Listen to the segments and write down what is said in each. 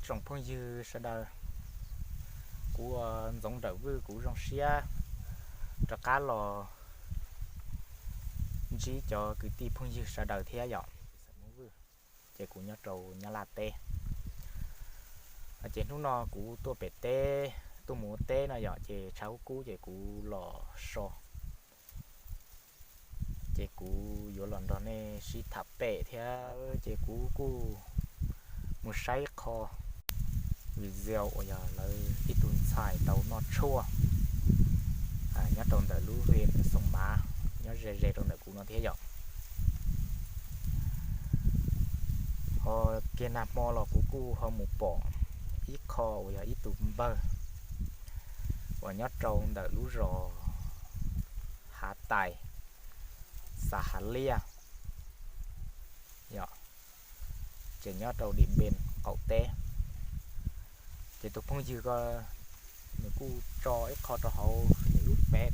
Tsoom phooj ywg sawv daws, kuv ua Ntxoov Nrawm Vwj kuv zoo siab rov qab los ntsib cov kwv tij phooj ywg sawv daws thiab yom. Ces kuv nyob rau Nyab Laj teb. Ces hnub no kuv tuaj pem teb, tuaj mus ua teb no yom, ces tshav kub kub ces kuv los so. Ces kuv yuav los nrog nej sib tham pem thiab. Ces kuv kuj mus saib qho video uas yog lawv ib tug ntxhais tau noj tshuaj nyob rau ntawm lub hwj Xoo Mav, nyob ze ze rau ntawm kuv no thiab yom. Ho kiag nag hmo los kuv kuj ho mus pom ib qho uas yog ib tug npawg uas nyob rau ntawm lub zos Hav Tais, xav Hav Liaj, ces nyob rau Dim Npees qaum teb. Ces tus phooj ywg ko nws kuj tso ib qho rau hauv nws lub pem,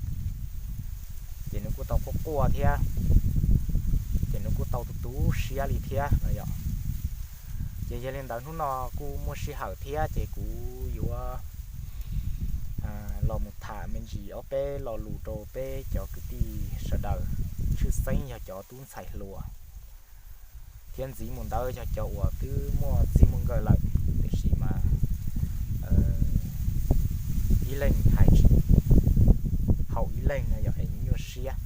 ces nws kuj tau quaj quaj thiab, ces nws kuj tau tu tu siab li thiab no yom. Ces yog li ntawd hnub no kuj muaj sij hawm thiab ces kuv yuav los mus tham me ntsis ob peb lo lus rau peb cov kwv tij sawv daws, tshwj xeeb yog cov tub ntxhais hluas thiab ntxiv mus ntawd yog cov uas twb muaj txij muaj nkawm lawm, tiam sis mas ib leeg hais tsis haum ib leeg no yog es nyuaj siab.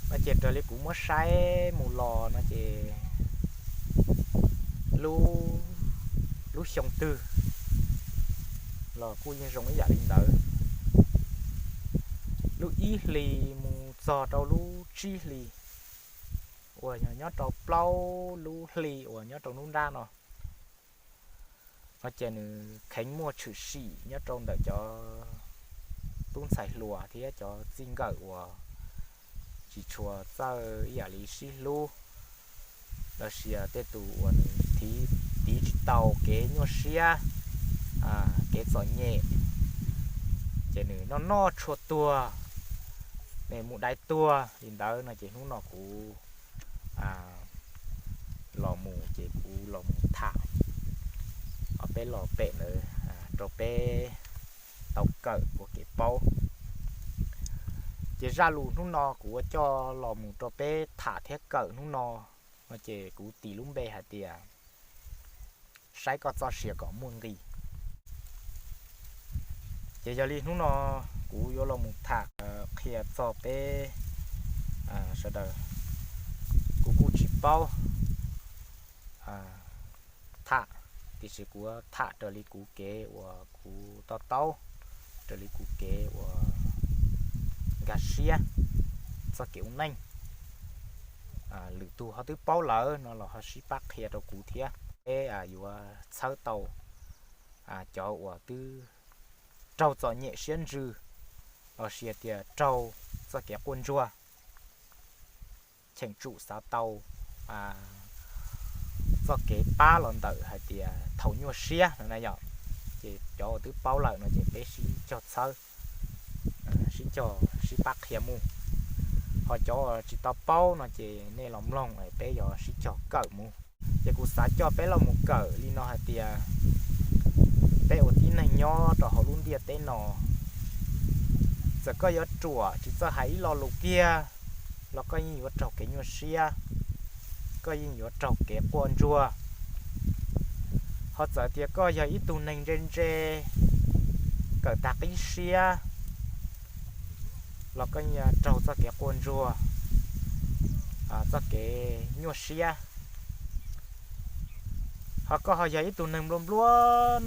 No ces raws li kuv muab saib mus los no ces lub, lub xyoo twg los kuj yeej zoo ib yam li ntawd. Lub ib hlis mus txog rau lub tsib hlis uas nyob rau plaub lub hli uas nyob rau nruab nrab no, no ces nws kheev muaj tshwm sim nyob rau ntawm cov tub ntxhais hluas thiab cov txij nkawm uas tsis tshua txawj ib yam li sib hlub, los sis tej tus uas nws tiv tsis tau kev nyuaj siab, kev txom nyem, ces nws noj noj tshuaj tuag, nws mus dai tuag li ntawd no ces hnub no kuv los mus ces kuv los mus tham ob peb lo pem ntawd rau peb tau kawm ua kev paub. Ces zaj lus hnub no kuv ua coj los mus rau peb tham thiab kawm hnub no, no ces kuv tis lub npe hais tias saib koj txoj sia kom muaj nqis. Ces yog li hnub no kuv yuav los mus tham qhia txog peb sawv daws, kuv kuj tsis paub tham, tiam sis kuv tham raws li kuv kev uas kuv to taub, raws li kuv kev uas nkag siab txoj kev ua neej. Lwm tus ho twb paub lawm no los ho sib pab qhia rau kuv thiab. Peb yuav txhawb tau cov uas twb raug txom nyem siab ntsws los sis tias raug txoj kev quaj ntsuag, cheem tsum xav tau txoj kev pab los ntawm hais tias thaum nyuaj siab no na yom. Ces cov uas twb paub lawm no ces peb sib cog txhawb, sib cog sib pab qhia mus. Ho cov uas tsis tau paub no ces nej los mloog peb yuav sib cog kawm mus. Ces kuv xav coj peb los mus kawm li no hais tias peb ua tib neeg nyob rau hauv lub ntiaj teb no, txawm koj yuav ruam tsis txawj hais ib lo lus kiag los koj yeej yuav raug kev nyuaj siab, koj yeej yuav raug kev quaj ntsuag. Ho txawm tias koj yog ib tug neeg ntse ntse, kawm tag qib siab los koj yeej raug txoj kev quaj ntsuag, txoj kev nyuaj siab. Ho koj ho yog ib tug neeg nplua nplua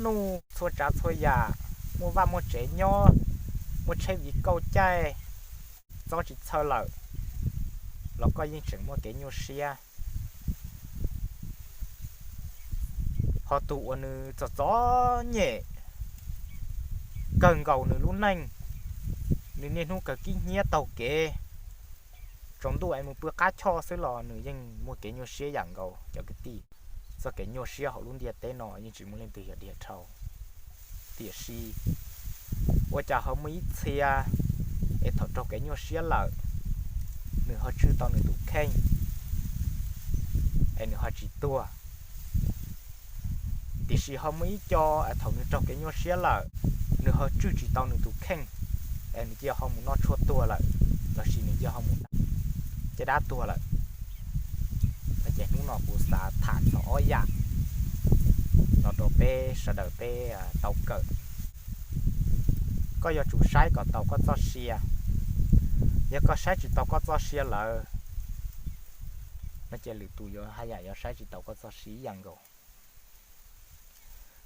nuj txhua tsav txhua yam, muaj vaj muaj tsev nyob, muaj tsheb viv kauj caij, txob tsis txhawj lawm los koj yeej tseem muaj kev nyuaj siab. Ho tus uas nws txom txom nyem kawg nkaus nws lub neej, nws niaj hnub kawg kib hnyiab taug kev, tsaus ntuj es mus pw qab choj xwb los nws yeej muaj kev nyuaj siab yam nkaus cov kwv tij. Txoj kev nyuaj siab hauv lub ntiaj teb no yeej tsis muaj leej twg yog dhia dhau. Tiam sis ua cas ho muaj ib txhia es thaum raug kev nyuaj siab lawm, nws ho tswj tau nws tus kheej es nws ho tsis tuag. Tiam sis ho muaj ib co thaum nws raug kev nyuaj siab lawm, nws ho tswj tsis tau nws tus kheej, nws cia ho mus noj tshuaj tuag lawm, lossis nws cia ho mus caj dab tuag lawm. Ces hnub no kuv xav tham txog ob yam no rau peb sawv daws peb tau kawm. Koj yuav tsum saib kom tau koj txoj sia. Yog koj saib tsis tau koj txoj sia lawm no ces lwm tus yuav haj yam yuav saib tsis tau koj txoj sia ib yam nkaus.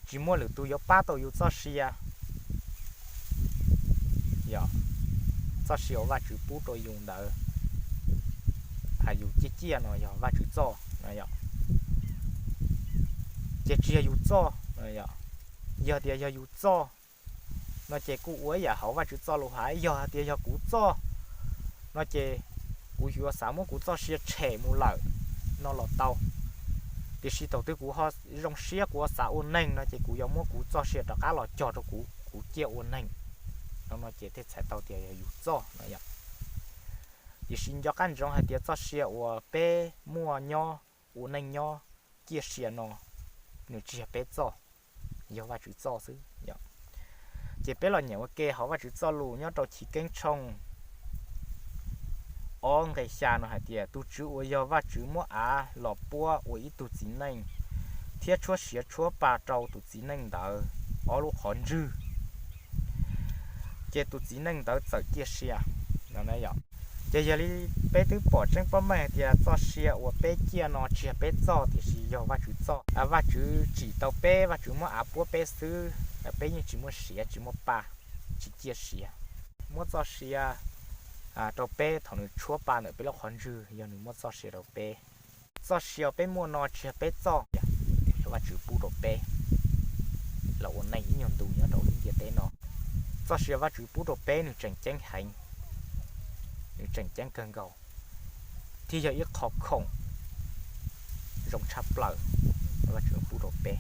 Tsis muaj lwm tus yuav pab tau yus txoj sia. Yog txoj sia uas Vajtswv pub rau yus ntawd, yus ciaj ciaj no yog Vajtswv txoj. Ces tsis yog yus txoj. Yog tias yog yus txoj no ces kuj ua ib yam hauv Vajtswv txoj lus hais, yog hais tias yog kuv txoj no ces kuv yuav xav muab kuv txoj sia tshem mus lawm no los tau. Tiam sis thaum twg kuv ho zoo siab kuv ho xav ua neeg no ces kuv yuav muab kuv txoj sia rov qab los cog rau kuv, kuv ciaj ua neeg no, no ces thiaj txhais tau tias yog yus txoj no yom. Tiam sis nco qab ntsoov hais tias txoj sia uas peb muaj nyob, ua neej nyob, ciaj sia no, nws tsis yog peb txoj, yog Vajtswv txoj xwb. Ces peb los nyeem ua ke hauv Vajtswv txoj lus nyob rau Chiv Keeb tshooj ob nqe xya no hais tias, tus Tswv uas yog Vajtswv muab av los puab ua ib tug txiv neej, thiab tshuab siav tshuab pa rau tus txiv neej ntawd ob lub qhov ntswg, ces tus txiv neej ntawd txawm ciaj sia. Ces yog li peb twb pom tseeb pob meej hais tias txoj sia uas peb ciaj no tsis yog peb txoj, tiam sis yog Vajtswv txoj. Vajtswv tsim tau peb, Vajtswv muab av puab peb xwb, peb yeej tsis muaj siav tsis muaj pa, tsis ciaj sia. Muab txoj sia rau peb thaum nws tshuab pa ntawm peb lub qhov ntswg, yog nws muab txoj sia rau peb. Txoj sia peb muaj no tsis yog peb txoj, yog Vajtswv pub rau peb los ua neej ib nyuag ntu nyob rau lub ntiaj teb no. Txoj sia Vajtswv pub rau peb nws tseem ceeb heev, nws tseem ceeb kawg nkaus, thiab yog ib qho khoom zoo tshaj plaws Vajtswv pub rau peb.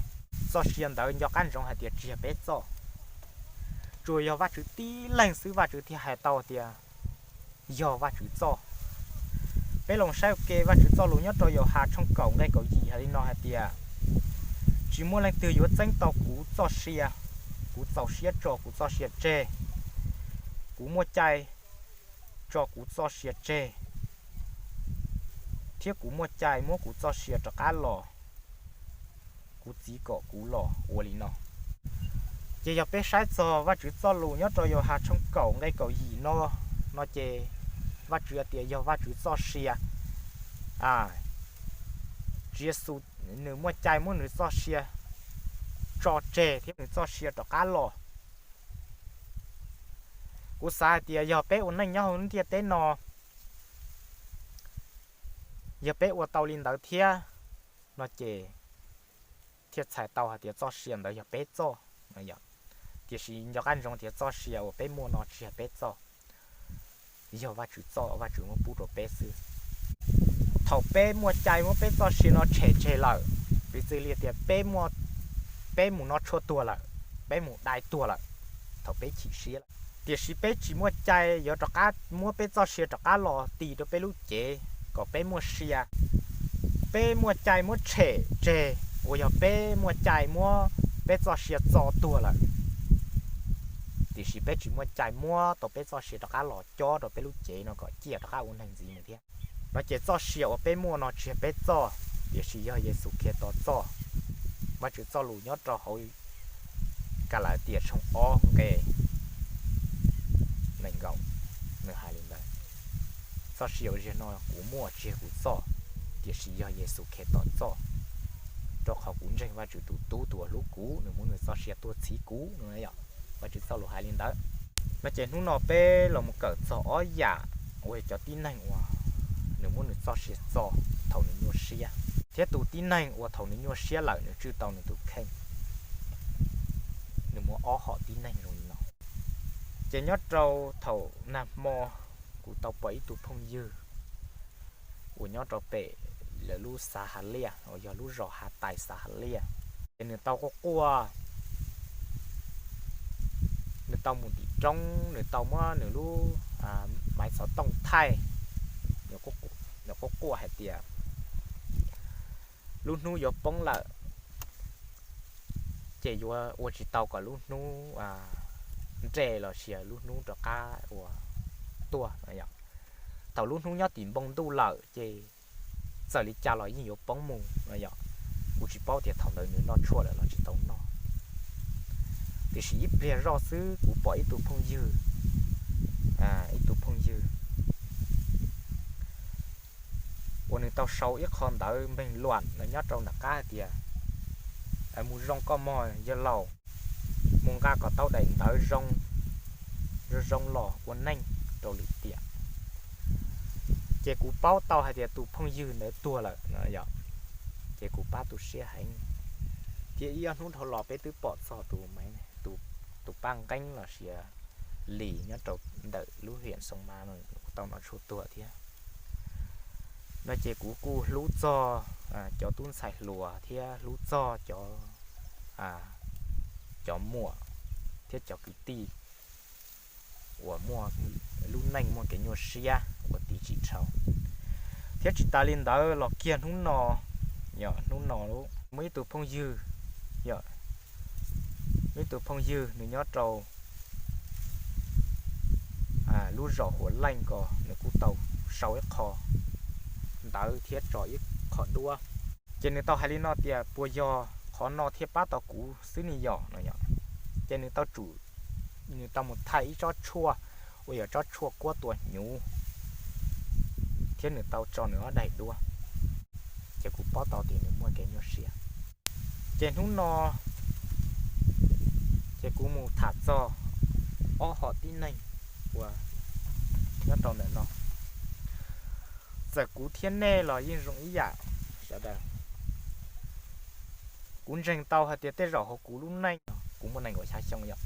Txoj sia ntawd nco qab ntsoov hais tias tsis yog peb txoj, tsuas yog Vajtswv tib leeg xwb Vajtswv thiaj hais tau tias yog Vajtswv txoj. Peb los saib ua ke Vajtswv txoj lus nyob rau Yauhas tshooj kaum nqe kaum yim hais li no hais tias, tsis muaj leej twg yuav txeeb tau kuv txoj sia, kuv txaus siab tso kuv txoj sia tseg. Kuv muaj cai tso kuv txoj sia tseg, thiab kuv muaj cai muab kuv txoj sia rov qab los. Kuv Txiv kom kuv los ua li no. Ces yog peb saib txog Vajtswv txoj lus nyob rau Yauhas tshooj kaum nqe kaum yim no, no ces Vajtswv hais tias yog Vajtswv txoj sia. Tswv Yexus nws muaj cai muab nws txoj sia tso tseg thiab nws txoj sia rov qab los. Kuv xav hais tias yog peb ua neej nyob hauv lub ntiaj teb no, yog peb ua tau li ntawd thiab no ces thiaj txhais tau hais tias txoj sia ntawd yog peb txoj. Tiam sis nco qab ntsoov tias txoj sia uas peb muaj no tsis yog peb txoj, yog Vajtswv txoj, Vajtswv muab pub rau peb xwb. Thaum peb muaj cai muab peb txoj sia no tshem tseg lawm, piv txwv li tias peb, peb mus noj tshuaj tuag lawm, peb mus dai tuag lawm, thaum peb chim siab lawm, tiam sis peb tsis muaj cai yuav rov qab muab peb txoj sia rov qab los tis rau peb lub cev kom peb muaj sia. Peb muaj cai muab tshem tseg uas yog peb muaj cai muab peb txoj sia txo tuag lawm, tiam sis peb tsis muaj cai muab tau peb txoj sia rov qab los cob rau peb lub cev no kom ciaj rov qab ua neeg ntxiv mus thiab. No ces txoj sia uas peb muaj no tsis yog peb txoj, tiam sis yog Yexus Khetos txoj. Vajtswv txoj lus nyob rau hauv Kalatias tshooj ob nqe nees nkaum, nws hais li ntawd, txoj sia uas ziag no kuv muaj tsis yog kuv txoj, tiam sis yog Yexus Khetos txoj, rau qhov kuv ntseeg Vajtswv tus Tub tus uas hlub kuv, nws muab nws txoj sia tuaj txhiv kuv no. Vajtswv txoj lus hais li ntawd. No ces hnub no peb los mus kawm txog ob yam uas yog cov tib neeg uas nws muab nws txoj sia txo thaum nws nyuaj siab, thiab tus tib neeg uas thaum nws nyuaj siab lawm nws tswj tau nws tus kheej. Nws muaj ob hom tib neeg zoo li no. Ces nyob rau thaum nag hmo kuv tau pom ib tug phooj ywg uas nyob rau pem lawv lub xav Hav Liaj uas yog lub zos Hav Tais xav Hav Liaj, ces nws tau quaj quaj, nws tau mus tim roob, nws tau muab nws lub maiv xov tooj thaij, nws quaj quaj hais tias lub hnub yuav poob lawm, ces yuav ua tsis tau kom lub hnub nres los sis lub hnub rov qab uas tuaj no yom. Thaum lub hnub nyob tim npoo ntuj lawm ces txawm li cas los yeej yuav poob mus no yom. Kuv tsis paub tias thaum ntawd nws noj tshuaj lawm los tsis tau noj. Tiam sis ib pliag zoj xwb kuv pom ib tug phooj ywg, ib tug phooj ywg uas nws tau sau ib qho ntawv npeeg luam no nyob rau nram qab hais tias, mus zoo koj mog yawg laus, mus nqa kom tau daim ntawv zoo zoo los ua neej rau lwm tiam. Ces kuv paub tau hais tias tus phooj ywg ntawd tuag lawm no yom. Ces kuv pab tu siab heev, thiab ib ob hnub dhau los peb twb pom txog tus, tus paj nqeeb los sis lis nyob rau ntawm lub hiam Xoo Ma no kuj tau noj tshuaj tuag thiab no. Ces kuv kuj hlub txog cov tub ntxhais hluas thiab hlub txog cov, cov muam thiab cov kwv tij uas muaj lub neej muaj kev nyuaj siab uas tiv tsis dhau. Thiab tsis tas li ntawd los kiag hnub no, yog hnub no muaj ib tug phooj ywg, yog muaj ib tug phooj ywg nws nyob rau lub zos Huas Leej ko, nws kuj tau sau ib qho ntawv thiab tso ib qho duab. Ces nws tau hais li no tias, puas yog qhov no thiaj pab tau kuv xwb ne yom no. Ces nws tau tsum, nws tau mus thaij ib tsob tshuaj uas yog tsob tshuaj kuab tua hnyuv, thiab nws tau tso nws ob daim duab. Ces kuv paub tau tias nws muaj kev nyuaj siab. Ces hnub no ces kuv mus tham txog ob hom tib neeg uas nyob rau ntawm no. Txawm kuv thiab nej los yeej zoo ib yam sawv daws. Kuv ntseeg tau hais tias tej zaum hauv kuv lub neej, kuv muaj nees nkaum xya xyoo yom,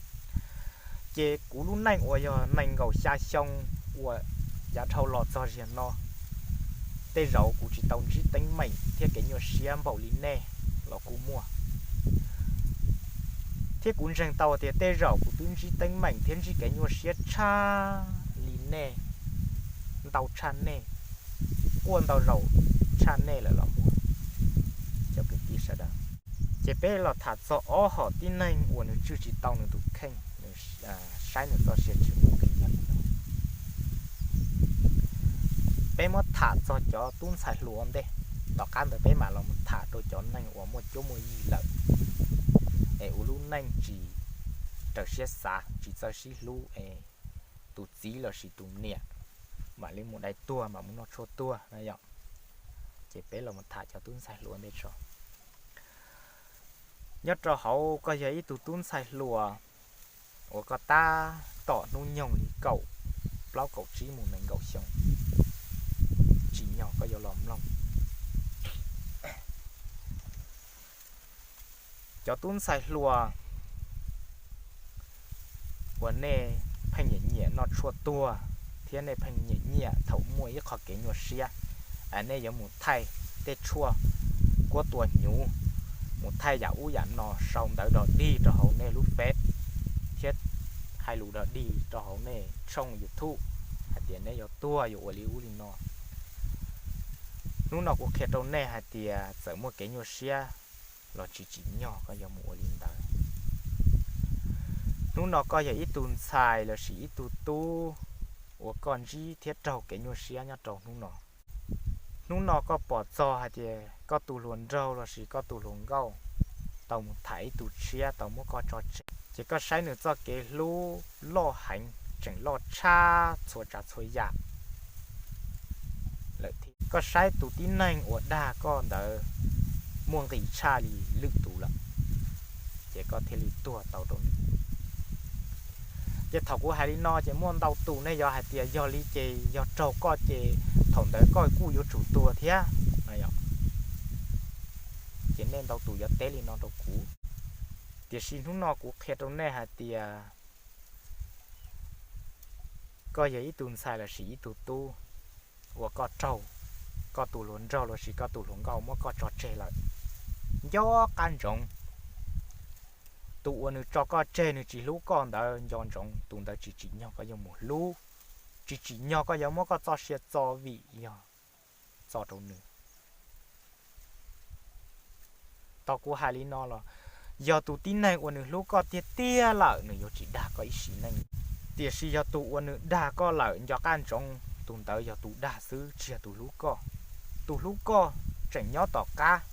ces kuv lub neej uas yog nees nkaum xya xyoo uas yav dhau los txog ziag no, tej zaum kuv tsis tau ntsib teeb meem thiab kev nyuaj siab npaum li nej los kuj muaj. Thiab kuv ntseeg tau tias tej zaum kuv twb ntsib teeb meem thiab ntsib kev nyuaj siab tshaj li nej, ntau tshaj nej, quaj ntau zaus tshaj nej lawm los muaj, cov kwv tij sawv daws. Ces peb los tham txog ob hom tib neeg uas nws tswj tsis tau nws tus kheej, nws saib nws txoj sia tsis muaj nqis yog li no. Peb muab tham txog cov tub ntxhais hluas ua ntej, tom qab ntawd peb mam los mus tham rau cov neeg uas muaj cuab muaj yig lawm, es ua lub neej tsis raws siab xav, tsis txawj sib hlub, es tus txiv lossis tus niam mam li mus dai tuag, mam mus noj tshuaj tuag na yom. Ces peb los tham cov tub ntxhais hluas ua ntej tso. Nyob rau hauv koj yog ib tug tub ntxhais hluas uas koj tab tom hnub nyoog li kaum plaub kaum tsib mus nees nkaum xyoo, tsim nyog koj yuav los mloog. Cov tub ntxhais hluas uas nej pheej nyiam nyiam noj tshuaj tuag, thiab nej pheej nyiam nyiam thaum muaj ib qho kev nyuaj siab, nej yuav mus thaij tej tshuaj kuab tua hnyuv, mus thaij yam ub yam no, sau ntawv dog dig rau hauv nej lub Face, thiab hais lus dog dig rau hauv nej tshooj YouTube hais tias neb yuav tuag yuav ua li ub li no. Hnub no kuv qhia rau nej hais tias txawm muaj kev nyuaj siab los tsis tsim nyog koj yuav mus ua li ntawd. Hnub no koj yog ib tug ntxhais lossis ib tug tub uas koj ntsib thiab raug kev nyuaj siab nyob rau hnub no. Hnub no koj pom txog hais tias koj tus hluas nraug lossis koj tus hluas nkauj tau mus tham ib tug tshiab, tau muab koj tso tseg, ces koj saib nws txoj kev hlub loj heev, tseem loj tshaj txhua tsav txhua yam lawm thiab. Koj saib tus tib neeg uas dag koj ntawd muaj nqis tshaj li lwm tus lawm, ces koj thiaj li tuag tau rau nws. Ces thaum kuv hais li no ces muaj ntau tus nej yuav hais tias yog li ces yog raug koj ces thaum ntawd koj kuj yuav tsum tuag thiab. Ces nej ntau tus yuav teb li no rau kuv. Tiam sis hnub no kuv qhia rau nej hais tias koj yog ib tug ntxhais lossis ib tug tub uas koj raug koj tus hluas nraug lossis koj tus hluas nkauj muab koj tso tseg lawm, nco qab ntsoov, tus uas nws tso koj tseg nws tsis hlub koj ntawd nco ntsoov tus ntawd tsis tsim nyog koj yuav mus hlub, tsis tsim nyog koj yuav muab koj txoj sia txo vim yog txo rau nws. Tau kuv hais li no los Yog tus tib neeg uas nws hlub koj tiag tiag lawm, nws yuav tsis dag koj ib sim neej. Tiam sis yog tus uas nws dag koj lawm nco qab ntsoov, tus ntawd yog tus dag xwb, tsis yog tus hlub koj. Tus hlub koj tseem nyob tom qab,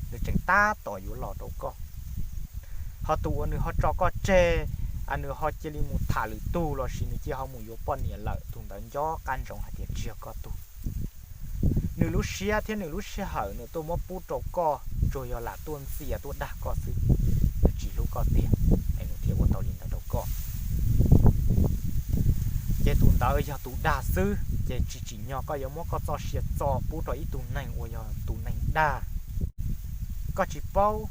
nws tseem tab tom yuav los rau koj. Ho tus uas nws ho tso koj tseg, nws ho cia li mus tham lwm tug lossis nws cia ho mus yuav poj niam lawm, tus ntawd nco qab ntsoov hais tias tsis yog koj tug. Nws lub siab thiab nws lub sij hawm nws tuaj muab pub rau koj tsuas yog lam tuaj ntxias tuaj dag koj xwb, nws tsis hlub koj tiag, es nws thiaj ua tau li ntawd rau koj. Ces tus ntawd yog tus dag xwb, ces tsis tsim nyog koj yuav muab koj txoj sia txo pub rau ib tug neeg uas yog tus neeg dag. Koj tsis paub,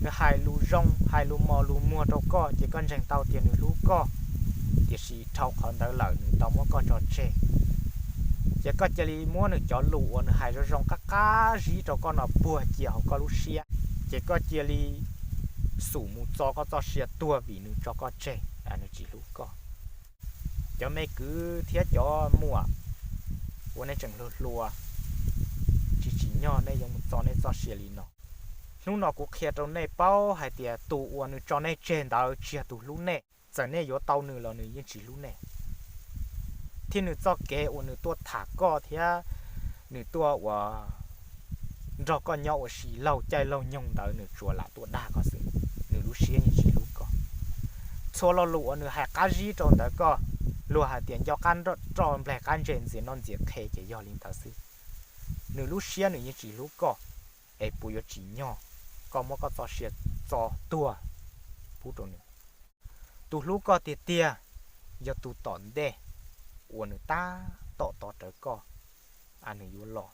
nws hais lus zoo hais lus mos lus muag rau koj ces koj ntseeg tau tias nws hlub koj, tiam sis dhau qhov ntawd lawm nws tau muab koj tso tseg. Ces koj cia li muab nws cov lus uas nws hais zoo zoo qab qab zib rau koj no puag cia hauv koj lub siab, ces koj cia li xum mus txo koj txoj sia tuag vim nws tso koj tseg, nws tsis hlub koj. Cov me kwv thiab cov muam uas nej tseem hluas hluas, tsis tsim nyog nej yuav mus txo nej txoj sia li no. Hnub no kuv qhia rau nej paub hais tias tus uas nws tso nej tseg ntawd tsis yog tus hlub nej. Txawm nej yuav tau nws los nws yeej tsis hlub nej. Thiab nws txoj kev uas nws tuaj tham koj thiab nws tuaj ua nrog koj nyob ua si laug caij laug nyoog ntawd nws tsuas lam tuaj dag koj xwb, nws lub siab yeej tsis hlub koj. Txhua lo lus uas nws hais qab zib rau ntawd koj, luag hais tias nco qab roj npleg qab ntse ntxias noj ntxias qhe ces yog li ntawd xwb. Nws lub siab nws yeej tsis hlub koj, es puas yuav tsim nyog koj muab koj txoj sia txo tuag pub rau nws? Tus hlub koj tiag tiag yog tus tom ntej uas nws tab tom tos rawv koj, nws yuav los.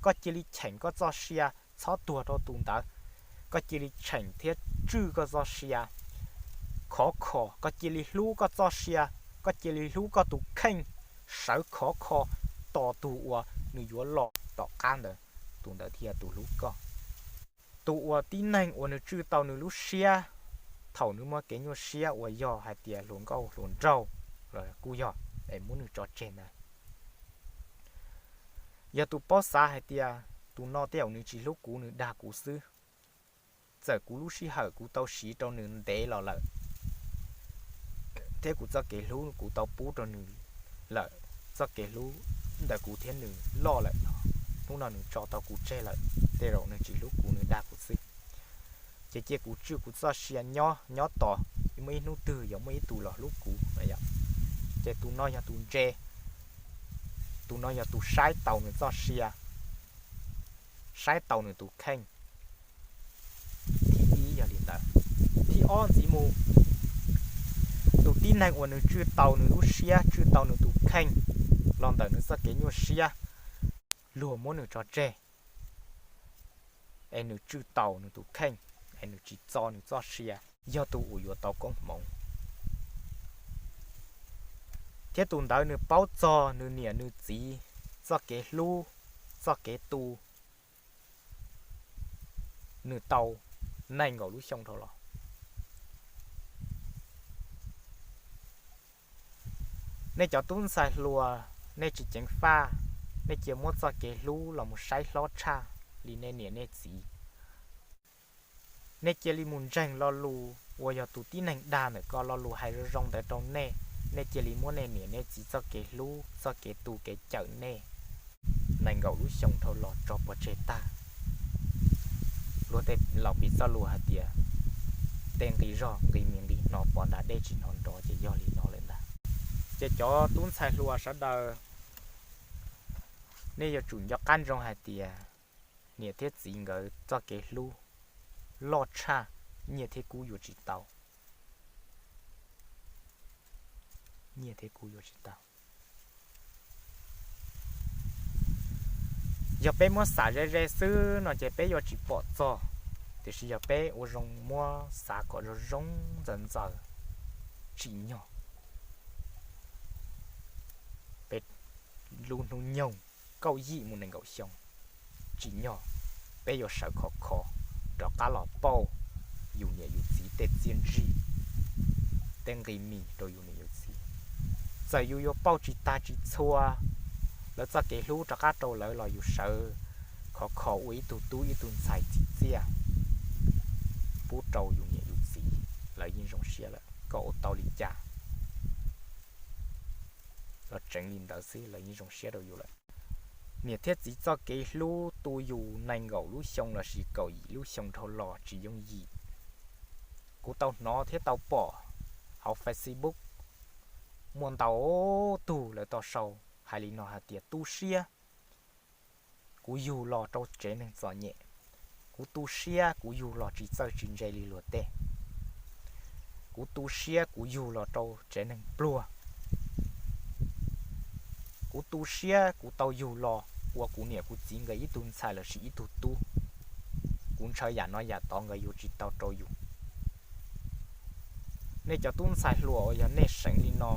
Koj cia li cheem koj txoj sia, txhob tuag rau tus ntawd. Koj cia li cheem thiab tswj koj txoj sia khov kho, koj cia li hlub koj txoj sia, koj cia li hlub koj tus kheej, sawv khov kho tos tus uas nws yuav los tom qab ntawd, tus ntawd thiaj yog tus hlub koj. Tus uas tib neeg uas nws tswj tau nws lub siab thaum nws muaj kev nyuaj siab uas yog hais tias hluas nkauj hluas nraug los kuj yog, es muab nws tso tseg ntawd. Yog tus paub xav hais tias tus no tej zaum nws tsis hlub kuv, nws dag kuv xwb. Txawm kuv lub sij hawm kuv tau siv rau nws ntev los lawm, thiab kuv txoj kev hlub kuv tau pub rau nws lawm, txoj kev hlub ntawm kuv thiab nws loj lawm no, hnub no nws tso tau kuv tseg lawm, tej zaum nws tsis hlub kuv, nws dag kuv xwb. Ces cia kuv tswj kuv txoj sia nyob, nyob tos muaj ib hnub twg yuav muaj ib tug los hlub kuv. Ces tus no yog tus ntse, tus no yog tus saib taus nws txoj sia, saib taus nws tus kheej. Thib ib yog li ntawd. Thib ob ntxiv mus, tus tib neeg uas nws tswj tau nws lub siab, tswj tau nws tus kheej los ntawm nws txoj kev nyuaj siab, luag muab nws tso tseg, es nws tswj tau nws tus kheej, es nws tsis txo nws txoj sia, yog tus uas yuav tau koob hmoov. Thiab tus ntawd nws paub txog nws niam nws txiv txoj kev hlub, txoj kev tu, nws tau nees nkaum lub xyoo dhau los. Nej cov tub ntxhais hluas, nej tsis ceev faj, nej cia muab txoj kev hlub los mus saib hlob tshaj li nej niam nej txiv. Nej cia li mus ntseeg lo lus uas yog tus tib neeg dag ntawm ko lo lus hais zoo zoo ntawd rau nej. Nej cia li muab nej niam nej txiv txoj kev hlub, txoj kev tu kev cawm nej nees nkaum lub xyoo dhau los tso pov tseg tag. Luag tej laus piv txoj lus hais tias, tej nqi zog nqi mis nqi hnov pov nram dej tsis hnov nrov, ces yog li no lawm ntag. Ces cov tub ntxhais hluas sawv daws, nej yuav tsum nco qab ntsoov hais tias niam thiab txiv nkawd txoj kev hlub loj tshaj nyiaj thiab kub yuav tsis tau. Nyiaj thiab kub yuav tsis tau. Yog peb muab xam ze ze xwb no ces peb yuav tsis pom txog, tiam sis yog peb ua zoo muab xav kom zoo zoo ntxaws ntxaws, tsim nyog peb lub hnub nyoog kaum yim mus nees nkaum xyoo, tsim nyog peb yuav sawv khov kho rov qab los pauj yus niam yus txiv tej txiaj ntsig, tej nqi mis rau yus niam yus txiv. Txawm yus yuav pauj tsis tag tsis txhua lawv txoj kev hlub rov qab rau lawv los yus sawv khov kho ua ib tug tub ib tug ntxhais txim txiaj. pub rau yus niam yus txiv, lawv yeej zoo siab lawm. Koj ua tau li cas los tseev li ntawd xwb, lawv yeej zoo siab rau yus lawm. Niam thiab txiv txoj kev hlub tu yus nees nkaum lub xyoo lossis kaum yim lub xyoo dhau los tsis yooj yim. Kuv tau hnov thiab tau pom hauv Facebook muaj ntau tug lawv tau sau hais li no hais tias tu siab kuv yug los rau tsev neeg txom nyem, kuv tu siab kuv yug los tsis txawj tsis ntse li luag tej, kuv tu siab kuv yug los rau tsev neeg pluag, kuv tu siab kuv tau yug los ua kuv niam kuv txiv nkawd ib tug ntxhais lossis ib tug tub, kuv ntshaw yam no yam tod nkawd yuav tsis tau rau yus. Nej cov tub ntxhais hluas uas yog nej seev li no,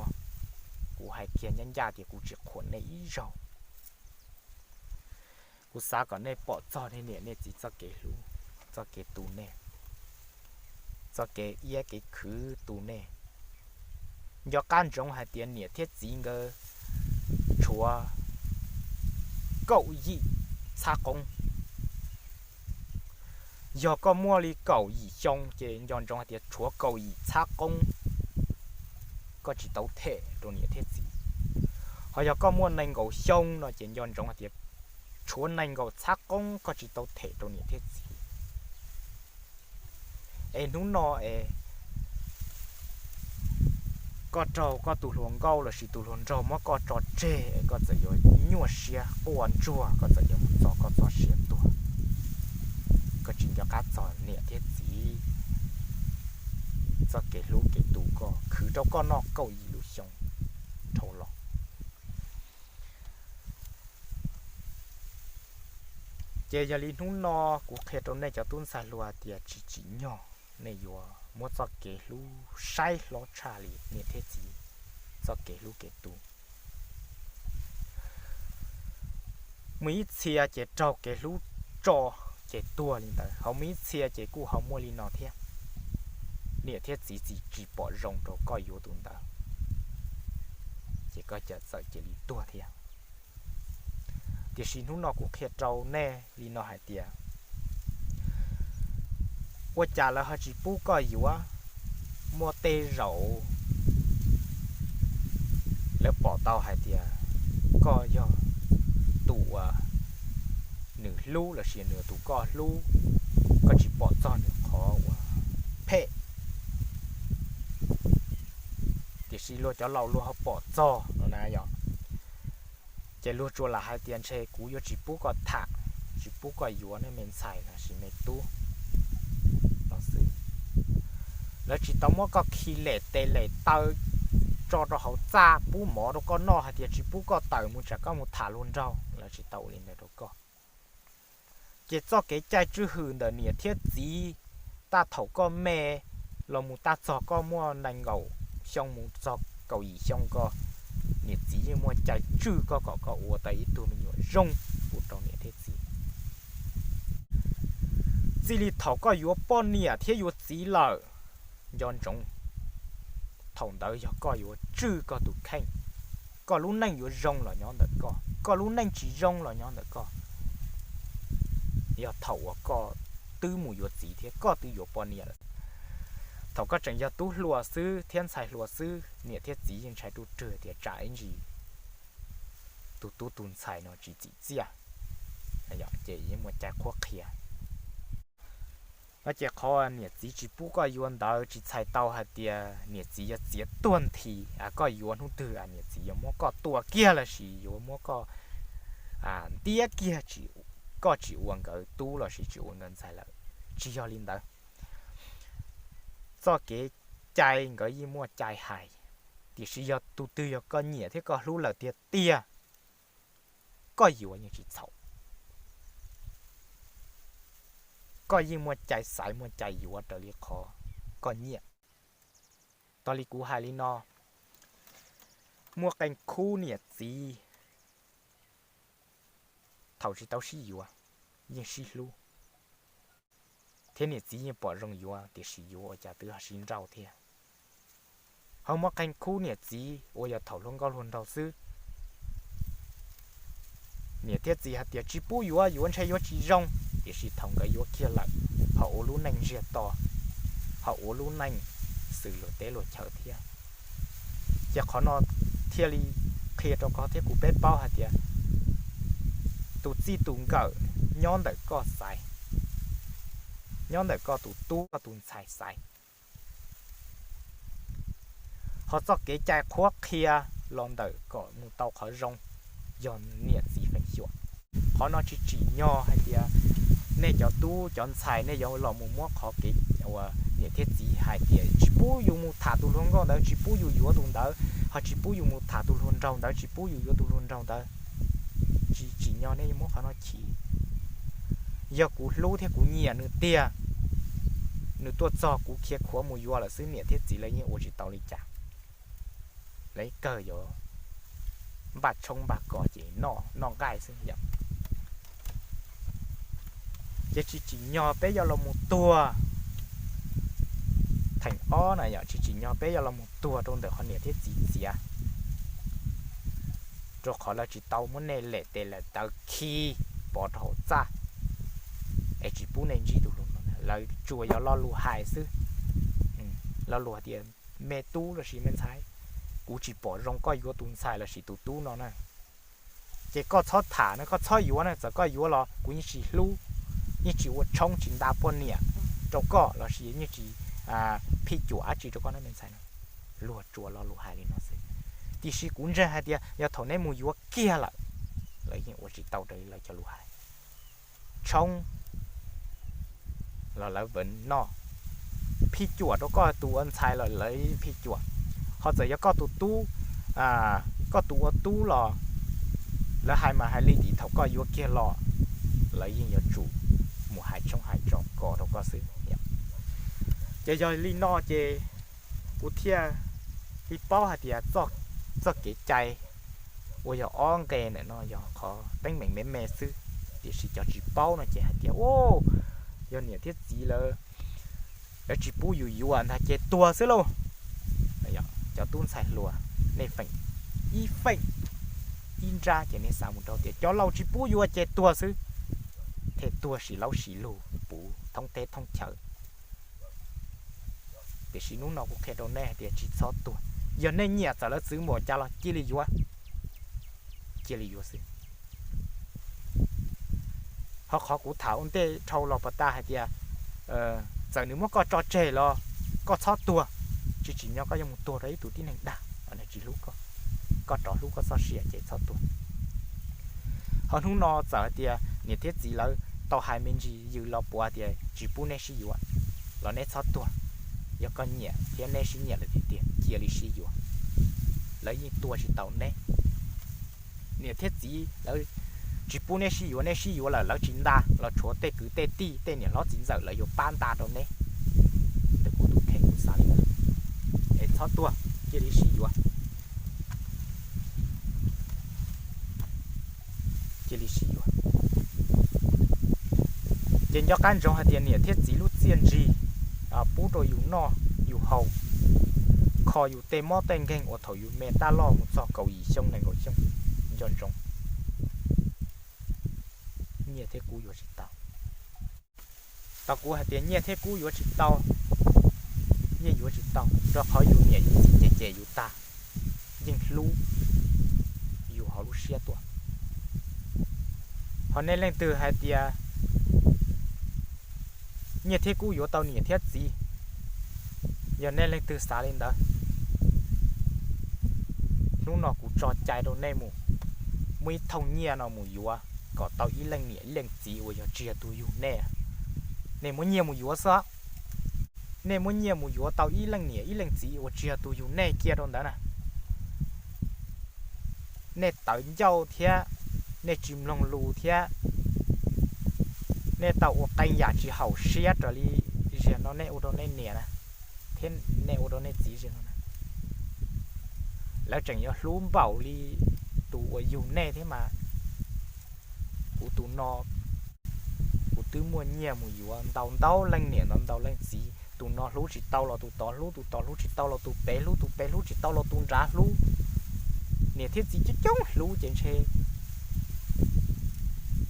kuv hais kiag ncaj ncaj tias kuv tsis qhuas nej ib zaug. Kuv xav kom nej pom txog nej niam nej txiv txoj kev hlub, txoj kev tu nej, txoj kev iab kev khwv tu nej. Nco qab ntsoov hais tias niam thiab txiv nkawd tshuav kaum yim txhab qoob. Yog koj muaj li kaum yim xyoo ces nco ntsoov hais tias tshuav kaum yim txhab qoob koj tsis tau them rau niam thiab txiv. Ho yog koj muaj nees nkaum xyoo no ces nco ntsoov hais tias tshuav nees nkaum txhab qoob koj tsis tau them rau niam thiab txiv. Es hnub no es koj raug koj tus hluas nkauj lossis tus hluas nraug muab koj tso tseg es koj txawm yuav nyuaj siab quaj ntsuag, koj txawm yuav mus txog koj txoj sia tuag, koj tsis nco qab txog niam thiab txiv txoj kev hlub kev tu koj khwv rau koj noj kaum yim lub xyoo dhau los. Ces yog li hnub no kuv qhia rau nej cov tub ntxhais hluas hais tias tsis tsim nyog nej yuav muab txoj kev hlub saib hlob tshaj li niam thiab txiv txoj kev hlub kev tu. Muaj ib txhia ces raug kev hlub tso ces tuag li ntawd, ho muaj ib txhia ces kuj ho muaj li no thiab. Niam thiab txiv tsis pom zoo rau koj yuav tus ntawd, ces koj cam txawm cia li tuag thiab. Tiam sis hnub no kuv qhia rau nej li no hais tias ua cas lawv ho tsis pub koj yuav. Muaj tej zaum lawv pom tau hais tias koj yog tus uas nws hlub lossis nws tus koj hlub, koj tsis pom txog nws qhov uas phem. Tiam sis luag cov laus luag ho pom txog no na yom, ces luag tsuas lam hais tias ntshe kuv yuav tsis pub koj tham, tsis pub koj yuav nej me ntxhais lossis me tub no xwb. Lawv tsis tau muab koj khi lem tes lem taw tso rau hauv txaj pub mov rau koj noj hais tias tsis pub koj tawm mus tsam koj mus tham hluas nraug, lawv tsis tau ua li ntawd rau koj. Ces txoj kev cai tswj hwm ntawm niam thiab txiv, tag thaum koj me los mus tag txog koj muaj nees nkaum xyoo mus txog kaum yim xyoo ko, niam txiv yeej muaj cai tswj koj kom koj ua tau ib tug me nyuam zoo pub rau niam thiab txiv. Txij li thaum koj yuav poj niam thiab yuav txiv lawm, nco ntsoov, thaum ntawd yog koj yuav tswj koj tus kheej. Koj lub neej yuav zoo los nyob ntawm koj, koj lub neej tsis zoo los nyob ntawm koj. Yog thaum uas koj twb mus yuav txiv thiab koj twb yuav poj niam lawm, thaum koj tseem yog tub hluas xwb thiab ntxhais hluas xwb, niam thiab txiv yeej ntshai ruj rwg tias tsam ib ntsis tus tub tus ntxhais no tsis txim txiaj, ces yeej muaj cai qhuab qhia. No ces qhov niam txiv tsis pub koj yuav ntawd tsis txhais tau hais tias niam txiv yuav txiav tuag nthi, koj yuav hnub twg niam txiv yuav muab koj tua kiag lossis yuav muab koj ntiab kiag, koj tsis ua nkawd tub lossis tsis ua nkawd ntxhais lawm. Tsis yog li ntawd. Txoj kev cai nkawd yeej muaj cai hais, tiam sis yog tus twg yog koj nyiam thiab koj hlub lawm tiag tiag, koj yuav yeej tsis txhaum. Koj yeej muaj cai xaiv muaj cai yuav raws li qhov koj nyiam. Tos li kuv hais li no, muaj qee khub niam txiv thaum tsis tau sib yuav yeej sib hlub, thiab niam txiv yeej pom zoo yuav tiam sis yuav ua cas twb ho sib nrauj thiab. Ho muaj qee khub niam txiv uas yog thaum hluas nkauj hluas nraug xwb, niam thiab txiv hais tias tsis pub yuav, yuav ntshe yuav tsis zoo, tiam sis thaum nkawd yuav kiag lawm, ho ua lub neej ntsiag to, ho ua lub neej xws luag teb luag chaw thiab. Ces qhov no thiaj li qhia rau koj thiab kuv peb paub hais tias tus txij tus nkawm nyob ntawm koj xaiv, nyob ntawm koj tus tub koj tus ntxhais xaiv. Ho txoj kev cai qhuab qhia los ntawm kom mus tau qhov zoo yog niam txiv feem xyuam. Qhov no tsis tsim nyog hais tias nej cov tub cov ntxhais nej yuav los mus muab qhov kev uas niam thiab txiv hais tias tsis pub yus mus tham tus hluas nkauj ntawd, tsis pub yus yuav tus ntawd, ho tsis pub yus mus tham tus hluas nraug ntawd, tsis pub yus yuav tus hluas nraug ntawd. Tsis tsim nyog nej yuav muab qhov no chiv. Yog kuv hlub thiab kuv nyiam nws tiag, nws tuaj txog kuv khiav khuav mus yuav lawm xwb, niam thiab txiv lawv yeej ua tsis tau li cas. Lawv kawg yuav npaj tshoob npaj kos ces noj noj nqaij xwb yom. Ces tsis tsim nyog peb yuav los mus tuag. Theem ob na yom, tsis tsim nyog peb yuav los mus tuag rau ntawm qhov niam thiab txiv txiav, rau qhov lawv tsis tau muab nej lem tes lem taw khi pov rau hauv txaj es tsis pub nej ntsib tus hluas no. Lawv tsuas yog lo lus hais xwb. Lo lus hais tias me tub lossis me ntxhais, kuv tsis pom zoo koj yuav tus ntxhais lossis tus tub no na. Ces koj txhob tham na, koj txhob yuav na, txawm koj yuav los kuv yeej tsis hlub, yeej tsis ua tshoob tsis nta poj niam rau koj lossis yeej tsis phij cuam dab tsi rau koj na me ntxhais no. Luag tsuas lo lus hais li no xwb. Tiam sis kuv ntseeg hais tias yog thaum neb mus yuav kiag lawm, lawv yeej ua tsis tau raws li lawv cov lus hais. Tshoob los lawv vam noj, phij cuam rau koj tus ua ntxhais los lawv phij cuam. Ho txawm yog koj tus tub, koj tus ua tub los lawv hais mas hais li tim thaum koj yuav kiag los, lawv yeej yuav tsum mus hais tshoob hais tso kos rau koj xwb. Ces yog li no ces kuv thiaj li paub hais tias txoj kev cai uas yog ob nqe ntawm no yog qhov teeb meem me me xwb, tiam sis cov tsis paub no ces hais tias, u, yog niam thiab txiv lawv, lawv tsis pub yus yuav ntag ces tuag xwb lauj. Cov tub ntxhais hluas, nej feem ib feem ib nrab ces nej xav mus rau tias cov laus tsis pub yuav ces tuag xwb, thiaj tuag sis laub sis lug puv thoob teb thoob chaw. Tiam sis hnub no kuv qhia rau nej hais tias tsis txhob tuag. Yog nej nyiam txawm lawv txwv npaum cas los cia li yuav, cia li yuav xwb. Ho qhov kuv tham ua ntej dhau los pas tas hais tias txawm nws muab koj tso tseg los koj txhob tuag, tsis tsim nyog koj yuav mus tuag rau ib tug tib neeg dag, tsis hlub koj, koj rov hlub koj txoj sia ces txhob tuag. Ho hnub no txawm hais tias niam thiab txiv lawv tau hais me ntsis yws los puav tias tsis pub neb sib yuav los neb txhob tuag. Yog koj nyiam thiab neb sib nyiam lawm tiag tiag cia li sib yuav, lawv yeej tua tsis tau neb. Niam thiab txiv lawv tsis pub neb sib yuav, neb sib yuav lawm lawv tsis nta los tshuav tej kwv tej tij tej niam hlob txiv ntxawm lawv yuav pab nta rau neb. Ntawm kuv tus kheej kuv xav li ntawd. Es txhob tuag, cia li sib yuav, cia li sib yuav. Ces nco qab ntsoov hais tias niam thiab txiv lub txiaj ntsig pub rau yus noj yus haus, kho yus tej mob tej nkeeg uas thaum yus me taj loj mus txog kaum yim xyoo nees nkaum xyoo, nco ntsoov, nyiaj thiab kub yuav tsis tau. Tau kuv hais tias nyiaj thiab kub yuav tsis tau, yeej yuav tsis tau, rau qhov yus niam yus txiv cem cem yus tag, yeej hlub yus hauv lub siab tuaj. Ho nej leej twg hais tias nyiaj thiab kub yuav tau niam thiab txiv, yog nej leej twg xav li ntawd, hnub no kuv tso cai rau nej mus muab ib thooj nyiaj no mus yuav kom tau ib leej niam ib leej txiv uas yog tsis yog tus yug nej. Nej muab nyiaj mus yuav xwb, nej muab nyiaj mus yuav tau ib leej niam ib leej txiv uas tsis yog tus yug nej kiag rau ntawd na. Nej tawv ncauj thiab, nej tsis mloog lus thiab, nej tau ua qee yam tsis haum siab raws li zaum no nej ua rau nej niam na, thiab nej ua rau nej txiv zaum no na. Lawv tseem yuav hlub npaum li tus uas yug nej thiab mas. Kuv tus no, kuv twb muaj nyiaj mus yuav ntau ntau leej niam ntau ntau leej txiv, tus no hlub tsis tau los tus tod hlub, tus tod hlub tsis tau los tus pem hlub, tus pem hlub tsis tau los tus nrad hlub. Niam thiab txiv coob coob hlub ces ntshe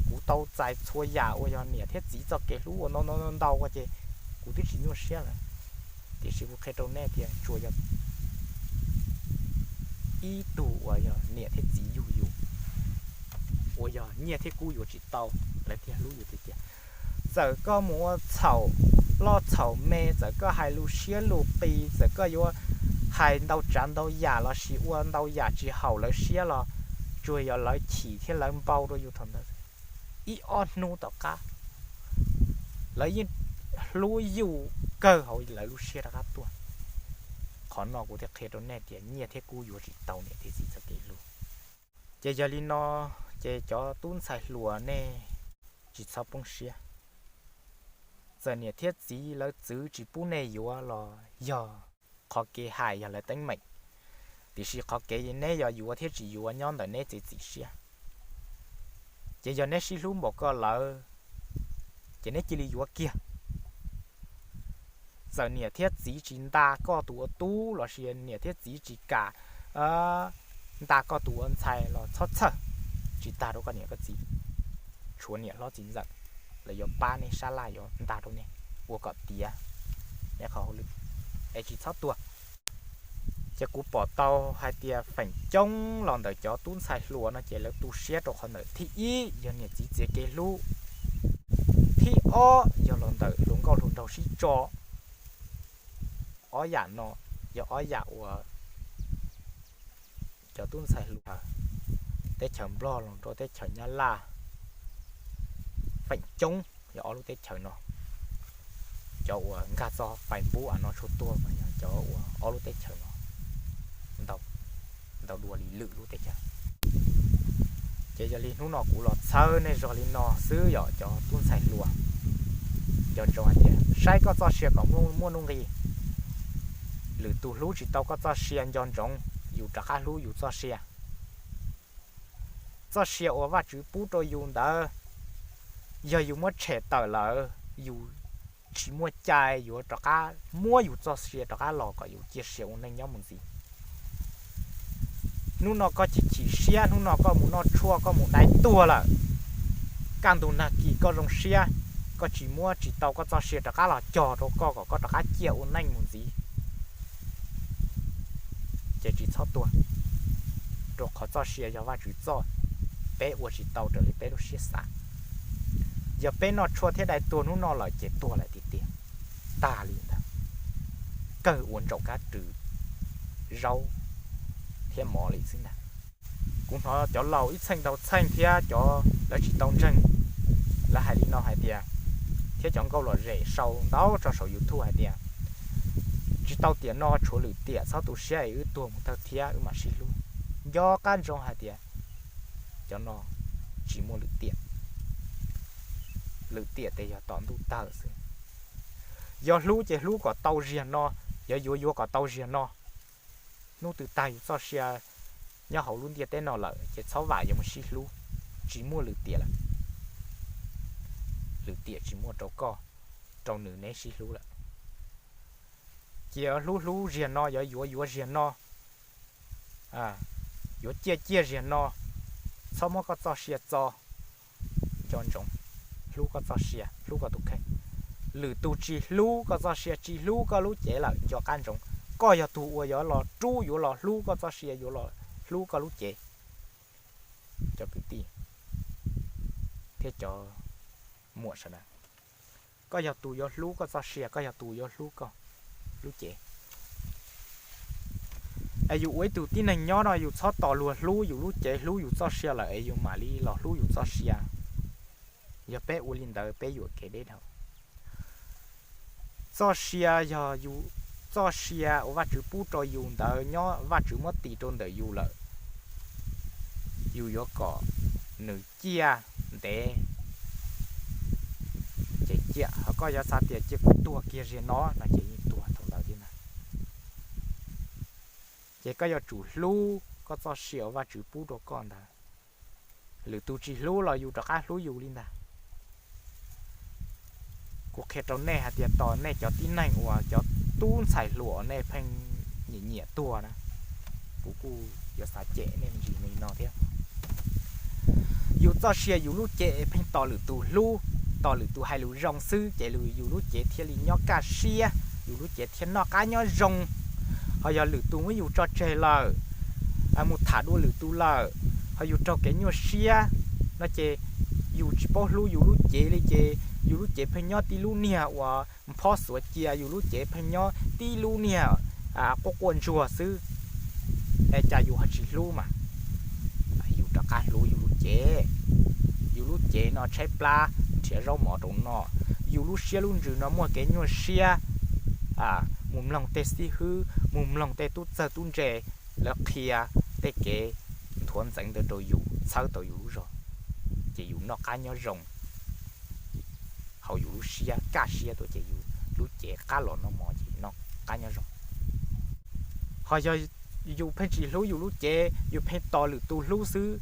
kuv tau txais txhua yam uas yog niam thiab txiv txoj kev hlub uas ntau ntau ntau ua ces kuv twb tsis nyuaj siab lawm. Tiam sis kuv qhia rau nej tias tsuas yog ib tug uas yog niam thiab txiv yug yus, uas yog nyiaj thiab kub yuav tsis tau, lawv thiaj hlub yus tiag tiag. Txawm koj mus ua txhaum loj txhaum me, txawm koj hais lus siab lus qis, txawm koj yuav hais ntau tsav ntau yam lossis ua ntau yam tsis haum lawv siab los tsuas yog lawv chim thiab lawv npau rau yus thaum ntawd. Ib ob hnub tom qab lawv yeej hlub yus kawg hauv lawv lub siab rov qab tuaj. Qhov no kuv thiaj qhia rau nej tias nyiaj thiab kub yuav tsis tau niam thiab txiv txoj kev hlub. Ces yog li no, ces cov tub ntxhais hluas nej tsis txhob poob siab. Txawm niam thiab txiv lawv txwv tsis pub nej yuav los yog qhov kev hais yog lawv teeb meem, tiam sis qhov kev neb yog yuav thiab tsis yuav nyob ntawm neb txiav txim siab. Ces yog neb sib hlub npaum ko lawm, ces neb cia li yuav kiag. Txawm niam thiab txiv tsis nta koj tus ua tub lossis niam thiab txiv tsis kam nta koj tus ua ntxhais los txhob txhawj, tsis tag rau koj niam koj txiv. Tshuav niam hlob txiv ntxawm, lawv yuav pab neb sab laj yuav nta rau neb ua kom tiav neb qhov hauj lwm, es tsis txhob tuag. Ces kuv pom tau hais tias feem coob los ntawm cov tub ntxhais hluas no ces lawv tu siab rau qhov ntawm thib ib yog niam txiv txiav kev hlub, thib ob yog los ntawm hluas nkauj hluas nraug sib tso. Ob yam no yog ob yam uas cov tub ntxhais hluas teb chaws Nplog los rau teb chaws Nyab Laj feem coob yog ob lub teb chaws no. Cov uas nkag txog Facebook no tshua tuag mas yog cov uas ob lub teb chaws no ntau dua li lwm lub teb chaws. Ces yog li hnub no kuv los txhawb nej zog li no xwb yom cov tub ntxhais hluas. Nco ntsoov hais tias saib koj txoj sia kom muaj nuj nqis. Lwm tus hlub tsis tau koj txoj sia, nco ntsoov, yus rov qab hlub yus txoj sia. Txoj sia uas Vajtswv pub rau yus ntawd, yog yus muab tshem tawm lawm, yus tsis muaj cai yuav rov qab muab yus txoj sia rov qab los kom yus ciaj sia ua neej nyob mus ntxiv. Hnub no koj chim chim siab, hnub no koj mus noj tshuaj, koj mus dai tuag lawm, kaj ntug nag kis koj zoo siab, koj tsis muab tsis tau koj txoj sia rov qab los cog rau koj kom koj rov qab ciaj ua neej mus ntxiv, ces tsis txhob tuag, rau qhov txoj sia yog Vajtswv txoj, peb ua tsis tau raws li peb lub siab xav. Yog peb noj tshuaj thiab dai tuag hnub no lawm ces tuag lawm tiag tiag, tag li ntawd, kawg ua ntsaum kab rwg zaub thiab mov li xwb ntag. Kuv hnov cov laus ib txheej ntau txheej thiab cov lawv tsis tau ntseeg, lawv hais li no hais tias, thiab cov nkauj lom zem sau ntau tso saum YouTube hais tias, tsis tau tiam no tshuav lwm tiam, txhob tu siab es wb tuag mus tawg thiab wb mam sib hlub. Nco qab ntsoov hais tias cov no tsis muaj lwm tiam. Lwm tiam ces yog tom ntuj tawg xwb. Yog hlub ces hlub kom tau ziag no, yog yuav yuav kom tau ziag no. Hnub twg tag yus txoj sia nyob hauv lub ntiaj teb no lawm ces txhob vam yuav mus sib hlub, tsis muaj lwm tiam lawm. Lwm tiam tsis muaj rau koj, rau nws neb sib hlub lawm. Cia hlub hlub ziag no, yuav yuav yuav ziag no, yuav ciaj ciaj ziag no, txhob muab koj txoj sia txo. Nco ntsoov, hlub koj txoj sia, hlub koj tus kheej. Lwm tus tsis hlub koj txoj sia, tsis hlub koj lub cev lawm, nco qab ntsoov, koj yog tus uas yuav los rub, yuav los hlub koj txoj sia, yuav los hlub koj lub cev. Cov kwv tij thiab cov muam sawv daws, koj yog tus yuav hlub koj txoj sia, koj yog tus yuav hlub koj lub cev. Es yus ua ib tug tib neeg nyob no yus txhob tos luag hlub yus lub cev hlub yus txoj sia lawm es yus mam li los hlub yus txoj sia. Yog peb ua li ntawd peb yuam kev deb dhau. Txoj sia yog yus, txoj sia uas Vajtswv pub rau yus ntawd nyob Vajtswv muab tis rau ntawm yus lawm, yus yuav kom nws ciaj ntev ces ciaj. Ho koj yuav xav tias cia kuv tuag kiag ziag no no ces yeej tuag thaum ntawd thiab ntag. Ces koj yuav tsum hlub koj txoj sia uas Vajtswv pub rau koj ntawd. Lwm tus tsis hlub los yus rov qab hlub yus li ntag. Kuv qhia rau nej hais tias tos nej cov tib neeg uas cov tub ntxhais hluas uas nej pheej nyiam nyiam tuag na, kuv kuj yuav xav cem nej me ntsis li no thiab. Yus txoj sia yus lub cev es pheej tos lwm tus hlub, tos lwm tus hais lus zoo xwb ces yus lub cev thiaj li nyob kaj siab, yus lub cev thiaj noj qab nyob zoo. Ho yog lwm tus muab yus tso tseg lawm, mus tham dua lwm tus lawm, ho yus raug kev nyuaj siab no ces yus tsis paub hlub yus lub cev li ces yus lub cev pheej nyob tib lub niag uas nphob xuav cia, yus lub cev pheej nyob tib lub niag quaj quaj ntsuag xwb. Es cas yus ho tsis hlub mas? Yus rov qab hlub yus lub cev. Yus lub cev no tshaib plab nrhiav zaub mov rau noj, yus lub siab lub ntsws no muaj kev nyuaj siab, mus mloog tej xib hwb, mus mloog tej tub txawg tub ntse, lawv qhia tej kev nthuav ntxeev ntawd rau yus txhawb tau yus lub zog, ces yus noj qab nyob zoo. Hauv yus lub siab kaj siab tuaj ces yus lub cev qab los noj mov ces noj qab nyob zoo. Ho yog yus pheej tsis hlub yus lub cev, yus pheej tos lwm tus hlub xwb,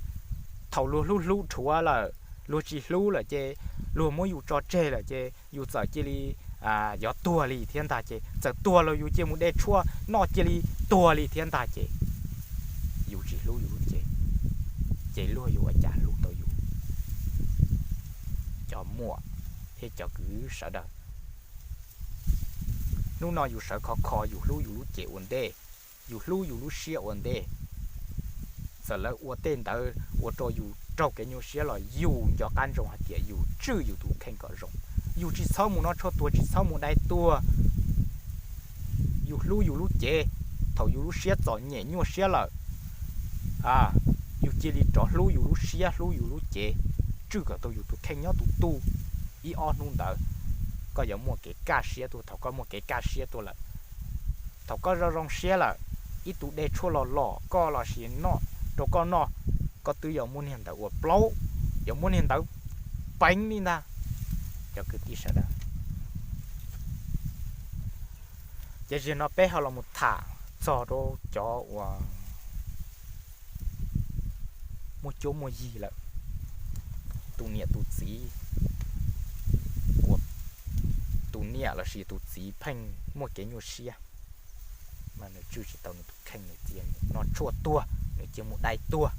thaum luag hlub hlub dhuav lawm, luag tsis hlub lawm ces luag muab yus tso tseg lawm ces yus txawm cia li yuav tuag li thiab ntag ces txawm tuag los yus cia mus de tshuaj noj cia li tuag li thiab ntag ces yus tsis hlub yus lub cev, ces luag yuav ua cas hlub tau yus? Cov muam thiab cov kwv sawv daws, hnub no yus sawv khov kho yus hlub yus lub cev ua ntej, yus hlub yus lub siab ua ntej. Txawm lawv ua tej ntawd ua rau yus raug kev nyuaj siab los yus nco qab ntsoov hais tias yus tswj yus tus kheej kom zoo. Yus tsis txhob mus noj tshuaj tuag, tsis txhob mus dai tuag. Yus hlub yus lub cev, thaum yus lub siab txom nyem nyuaj siab lawm, yus cia li rov hlub yus lub siab hlub yus lub cev, tswj kom tau yus tus kheej nyob tus tu. Ib ob hnub ntawd koj yuav muaj kev kaj siab tuaj. Thaum koj muaj kev kaj siab tuaj lawm, thaum koj zoo zoo siab lawm, ib tug de tshuaj los lom koj los sis noj rau koj noj, koj twb yuav muab niag ntawd ua plaub, yuav muab niag ntawd peev li ntag. Cov kwv tij sawv daws, ces zaum no peb ho los mus tham txog rau cov uas muaj cuab muaj yig lawm, tus niam tus txiv, uas tus niam los sis tus txiv pheej muaj kev nyuaj siab, mas nws tswj tsis tau nws tus kheej, nws cia nws noj tshuaj tuag, nws cia mus dai tuag.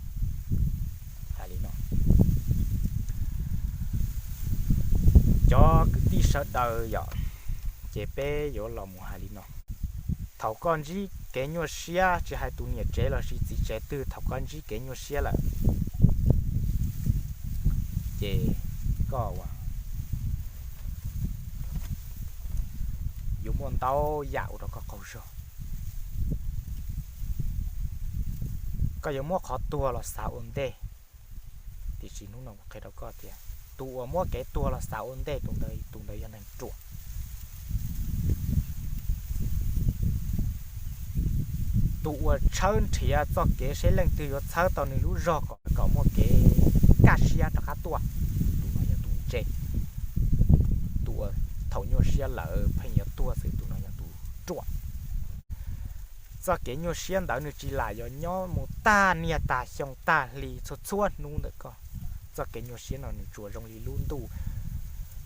Hais li no, cov kwv tij sawv daws yom, ces peb yuav los mus hais li no. Thaum koj ntsib kev nyuaj siab, tsis hais tus niam tsev los sis txiv tsev twg, thaum koj ntsib kev nyuaj siab lawm, ces koj yuav muaj ntau yam ua rau koj qaug zog. Koj yuav muab qhov tuag los xav ua ntej, tiam sis hnub no kuv qhia rau koj tias tus uas muab kev tuag los xav ua ntej, tus ntawd yog neeg ruam. Tus uas tshawb nrhiav txoj kev seb leej twg yuav txhawb tau nws lub zog kom, kom muaj kev kaj siab rov qab tuaj, tus no yog tus ntse. Tus uas thaum nyuaj siab lawm pheej yuav tuag xwb, tus no yog tus ruam. Txoj kev nyuaj siab ntawd nws tsis lam yog nyob mus tag niaj tag xyoo tag hli txhua txhua hnub ntawm koj. Txoj kev nyuaj siab no nws tsuas zoo li lub ntuj,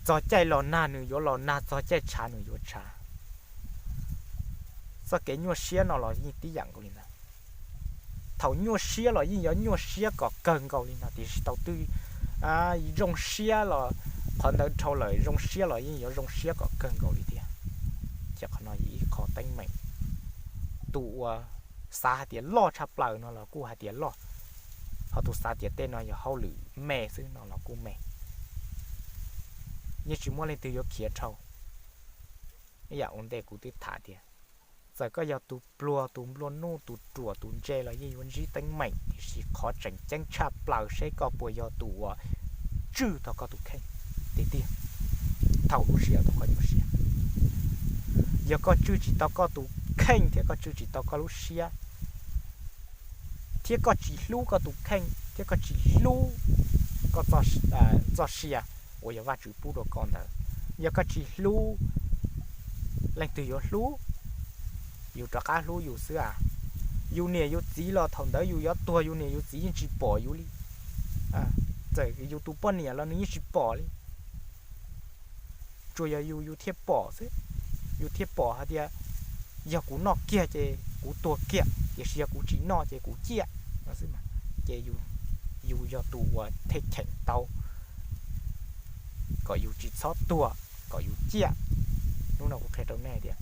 txog caij los nag nws yuav los nag, txog caij tshav nws yuav tshav. Txoj kev nyuaj siab no los yeej tib yam nkaus li ntag. Thaum nyuaj siab los yeej yuav nyuaj siab kom kawg nkaus li ntag, tiam sis thaum twg zoo siab los, qhov ntawd dhau lawm zoo siab los yeej yuav zoo siab kom kawg nkaus li thiab. Ces qhov no yog ib qho teeb meem. Tus uas xav hais tias loj tshaj plaws no los kuj hais tias loj, ho tus xav tias tej no yog hauj lwm me xwb no los kuj me. Yeej tsis muaj leej twg yuav khiav dhau. Ib yam ua ntej kuv twb tham tias, txawm koj yog tus pluag, tus nplua nuj, tus ruam, tus ntse los yeej yuav ntsib teeb meem, tiam sis qhov tseem ceeb tshaj plaws seb koj puas yog tus uas tswj tau koj tus kheej tiag tiag thaum lub sij hawm thaum koj nyuaj siab. Yog koj tswj tsis tau koj tus kheej thiab koj tswj tsis tau koj lub siab, thiab koj tsis hlub koj tus kheej thiab koj tsis hlub koj txoj sia uas yog Vajtswv pub rau koj ntawd, yog koj tsis hlub, leej twg yuav hlub? Yus rov qab hlub yus xwb a. Yus niam yus txiv los thaum ntawd yus yuav tuag yus niam yus txiv yeej tsis pom yus li. Txawm yus tus poj niam los nws yeej tsis pom li. Tsuas yog yus, yus thiaj pom xwb. Yus thiaj pom hais tias yog kuv noj kiag ces kuv tuag kiag, tiam sis yog kuv tsis noj ces kuv ciaj no xwb. Ces yus yog tus uas thiaj cheem tau kom yus tsis txhob tuag, kom yus ciaj. Hnub no kuv qhia rau nej tias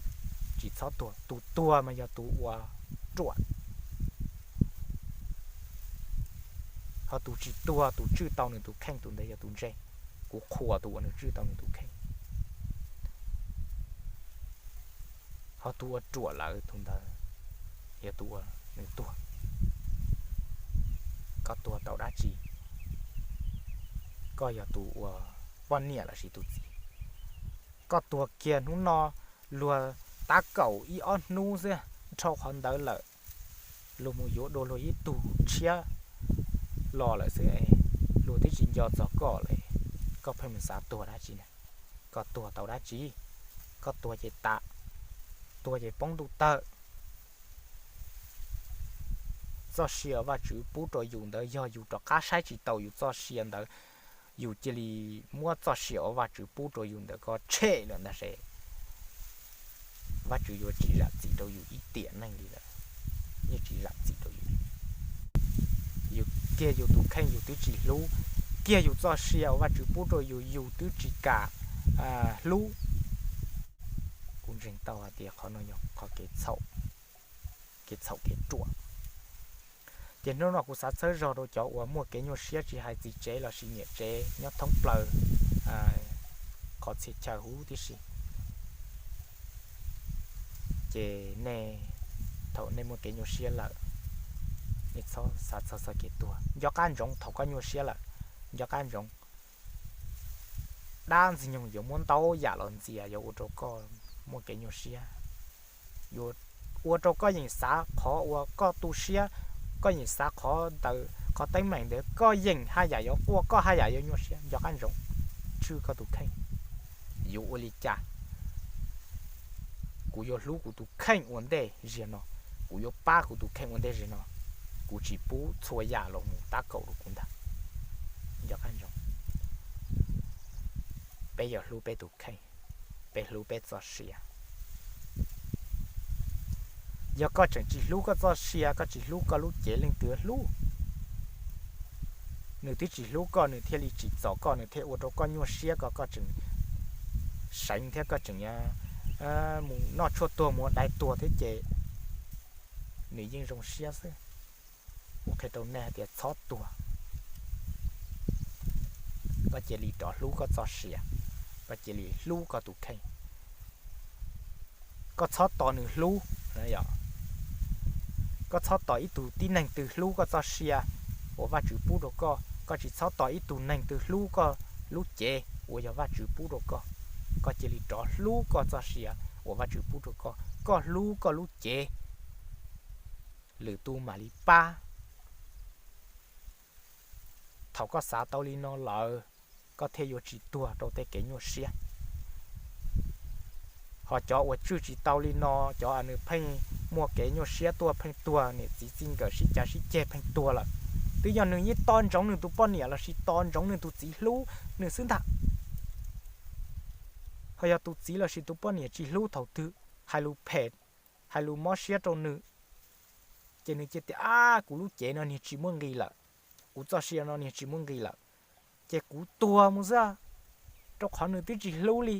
Tsis txhob tuag, tus tuag mas yog tus uas ruam, ho tus tsis tuag, tus tswj tau nws tus kheej, tus ntawd yog tus ntse. Kuv qhuas tus uas nws tswj tau nws tus kheej, ho tus uas ruam lawm tus ntawd yog tus uas nws tuag. Koj tuag tau dab tsi? Koj yog tus uas poj niam lossis tus txiv, koj tuag kiag hnub no, luag tab kaum ib ob hnub xwb dhau qhov ntawd lawm, luag mus yuav dua luag ib tug tshiab los lawm xwb es, luag twb tsis nco txog koj lawm, koj pheej mus xav tuag dab tsi na? Koj tuag tau dab tsi? Koj tuag ces tas, tuag ces poob ntuj tawg. Txoj sia Vajtswv pub rau yus ntawd yog yus rov qab saib tsis taus yus txoj sia ntawd, yus cia li muab txoj sia uas Vajtswv pub rau yus ntawd koj tshem lawm ntag se. Vajtswv yuav tsis zam txim rau yus ib tiam neeg li lawm, yeej tsis zam txim rau yus. Yus kiag yus tus kheej yus twb tsis hlub, kiag yus txoj sia uas Vajtswv pub rau yus yus twb tsis kam hlub. Kuv ntseeg tau hais tias qhov no yog qhov kev txhaum, kev txhaum kev ruam. Ces hnub no kuv xav txhawb zog rau cov uas muaj kev nyuaj siab, tsis hais txiv tsev lossis niam tsev nyob thoob plaws qhov txhia chaw huv tib si. Ces nej, thaum nej muaj kev nyuaj siab lawm, nej txhob xav txog txoj kev tuag. Nco qab ntsoov thaum koj nyuaj siab lawm, nco qab ntsoov, dab ntxwg nyoog yuav muab ntau yam los ntxias yuav ua rau koj muaj kev nyuaj siab, yuav ua rau koj yeem xav qhov uas koj tu siab, koj yeem xav qhov ntawd, qhov teeb meem ntawd, koj yeem haj yam yuav quaj, koj haj yam yuav nyuaj siab. Nco qab ntsoov, tswj koj tus kheej. Yuav ua li cas kuv yuav hlub kuv tus kheej ua ntej ziag no, kuv yuav pab kuv tus kheej ua ntej ziag no, kuv tsis pub txhua yam los mus tab kaum rau kuv ntag. Nco qab ntsoov, peb yuav hlub peb tus kheej, peb hlub peb txoj sia. Yog koj tseem tsis hlub koj txoj sia, koj tsis hlub koj lub cev, leej twg hlub? Nws twb tsis hlub koj, nws thiaj li tsim txom koj, nws thiaj ua rau koj nyuaj siab, koj, koj tseem seev thiab koj tseem mus noj tshuaj tuag, mus ua dais tuag thiab ces nws yeej zoo siab xwb. Kuv qhia rau nej hais tias txhob tuag. Koj cia li rov hlub koj txoj sia, koj cia li hlub koj tus kheej. Koj txhob tos nws hlub. Koj txhob tos ib tug tib neeg twg hlub koj txoj sia uas Vajtswv pub rau koj. Koj tsis txhob tos ib tug neeg twg hlub koj lub cev uas yog Vajtswv pub rau koj. Koj cia li rov hlub koj txoj sia uas Vajtswv pub rau koj. Koj hlub koj lub cev, lwm tus mam li pab. Thaum koj xav tau li no lawm, koj thiaj yuav tsis tuag rau tej kev nyuaj siab. Ho cov uas tswj tsis tau li no, cov uas nws pheej muaj kev nyuaj siab tuaj pheej tuag, niam txiv txij nkawm sib cav sib ceg pheej tuag lawm, twb yog nws yeej tos ntsoov nws tus poj niam lossis tos ntsoov nws tus txiv hlub nws xwb ntag. Ho yog tus txiv lossis tus poj niam tsis hlub thaum twg, hais lus phem, hais lus mob siab rau nws, ces nws cia tias, ab, kuv lub cev no niag tsis muaj nqis lawm, kuv txoj sia no niag tsis muaj nqis lawm, ces kuv tuag mus xwb. Rau qhov nws twb tsis hlub li.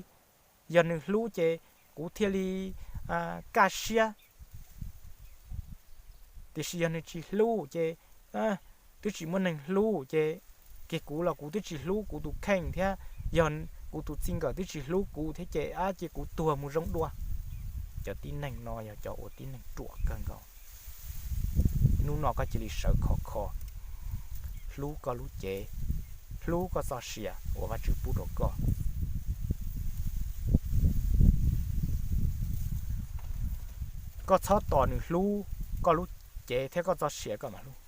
Yog nws hlub ces kuv thiaj li kaj siab. Tiam sis yog nws tsis hlub ces twb tsis muaj neeg hlub ces, kiag kuv los kuv twb tsis hlub kuv tus kheej thiab, yog kuv tus txij nkawm twb tsis hlub kuv thiab ces, ab, ces kuv tuag mus zoo dua. Cov tib neeg no yog cov uas tib neeg ruam kawg nkaus. Hnub no koj cia li sawv khov kho, hlub koj lub cev, hlub koj txoj sia uas Vajtswv pub rau koj. Koj txhob tos nws hlub koj lub cev thiab koj txoj sia koj mam hlub.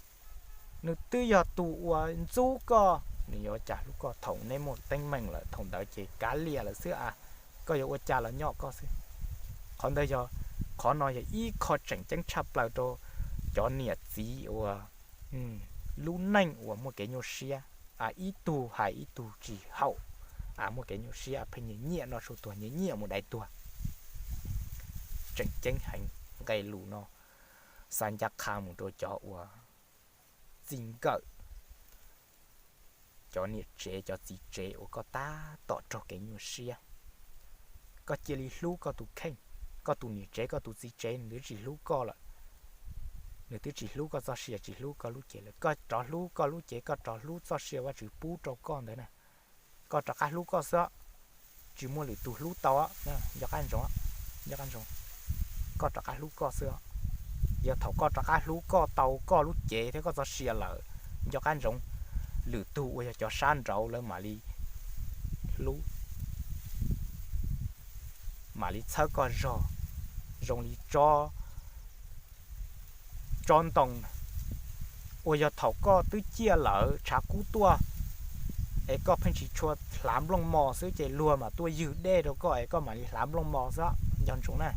Nws twb yog tus uas ntxub koj, nws yuav ua cas hlub koj? Thaum neb muaj teeb meem lawm, thaum ntawd ces kav liam lawm xwb a, koj yuav ua cas los nyob koj xwb. Qhov ntawd yog, qhov no yog ib qho tseem ceeb tshaj plaws rau cov niam txiv uas lub neej uas muaj kev nyuaj siab, ib tug hais ib tug tsis haum, muaj kev nyuaj siab pheej nyiam nyiam noj tshuaj tuag, nyiam nyiam mus dai tuag. Tseem ceeb heev, nqe lus no xa ncaj qha mus rau cov uas txij nkawm, cov niam tsev cov txiv tsev uas koj tab tom raug kev nyuaj siab. Koj cia li hlub koj tus kheej, koj tus niam tsev koj tus txiv tsev nws twb tsis hlub koj lawm, nws twb tsis hlub koj txoj sia, tsis hlub koj lub cev lawm. Koj rov hlub koj lub cev, koj rov hlub txoj sia Vajtswv pub rau koj ntawd na. Koj rov qab hlub koj xwb, tsis muaj lwm tus hlub tau. Nco qab ntsoov, nco qab ntsoov, koj rov qab hlub koj xwb. Yog thaum koj rov qab hlub koj tau koj lub cev thiab koj txoj sia lawm, nco qab ntsoov, lwm tus uas yog cov sab nraud lawv mam li hlub, mam li txhawb koj zog zoo li tsob ntoo uas yog thaum koj twb ciaj lawm tshav kub tuaj es koj pheej tsis tshua hlav nplooj mos xwb ces luag mam tuaj ywg dej rau koj es koj mam li hlav nplooj mos xwb. Nco ntsoov na.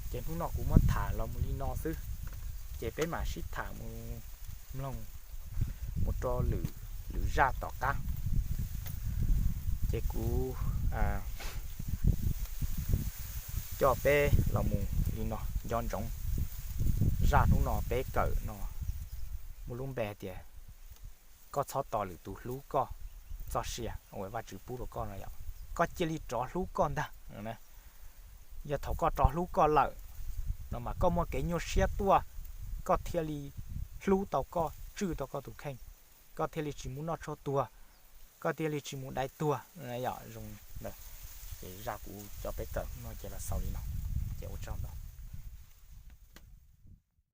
Ces hnub no kuv muab tham los mus li no xwb, ces peb mam sib tham mus mloog mus rau lwm, lwm zaj tom qab. Ces kuv coj peb los mus li no, nco ntsoov, zaj hnub no peb kawm no muaj lub npe tias koj txhob tos lwm tus hlub koj txoj sia uas Vajtswv pub rau koj no yom. Koj cia li rov hlub koj ntag. Yog thaum koj rov hlub koj lawm no mas koj muaj kev nyuaj siab tuaj, koj thiaj li hlub tau koj, tswj tau koj tus kheej, koj thiaj li tsis mus noj tshuaj tuag, koj thiaj li tsis mus dai tuag. Yom, zoo ntawd. Ces zaj kuv coj peb kawm no ces los xaus li no, ces ua tsaug ntau.